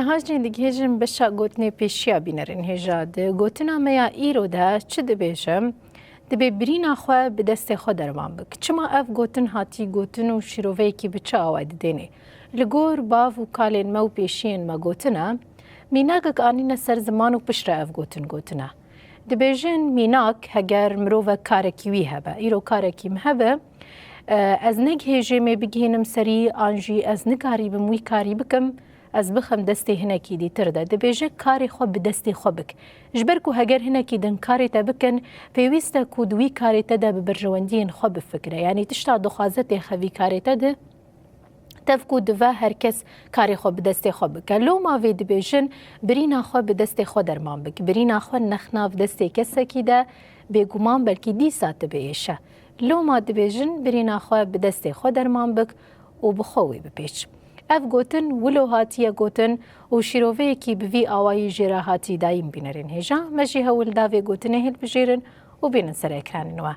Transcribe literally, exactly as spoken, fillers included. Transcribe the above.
Hacî digihêjin beşa gotinê pêşiya bînerên hêja. Di gotina me ya îro de çi dibêjim? Dibê birîna xwe bi destê xwe derman bik. Çima ev gotin hatî gotin û şîroveyekî bi çi awayî didênê? Li gor bav û kalên me û pêşiyên me gotine, mînakek anîne ser ziman û piştre ev gotin gotine. Dibêjin mînak, heger mirovek karekî wî hebe, îro karekî min hebe, e, ez negihêjê mê bigihînim serî, an jî ez nikarîbim wî karî bikim, ez bixim destê hinekî dîtir de. Dibêje karê xwe bi destê xwe bik. Ji ber ku heger hinekî din karê te bikin, pêwîst e ku di wî karê te de bi berjewendiyên xwe bifikire. Yanî tişta dixwaze têxe vî karê te de, tev ku dive her kes karê xwe bi destê xwe bike. Loma vê dibêjin, birîna xwe bi destê xwe derman bik. Birîna xwe nex nav destê kesekî de, bêguman belkî dîsa tu biêşe. Loma dibêjin, birîna xwe bi destê xwe derman bik û bi xwe wê bipêç. Ev gotin wilo hatiye gotin û şîroveyekî bi vî awayî jê re hatî dayîn bînerên hêja. Me jî hewl da vê gotinê hilbijêrin û bînin ser ekranên we.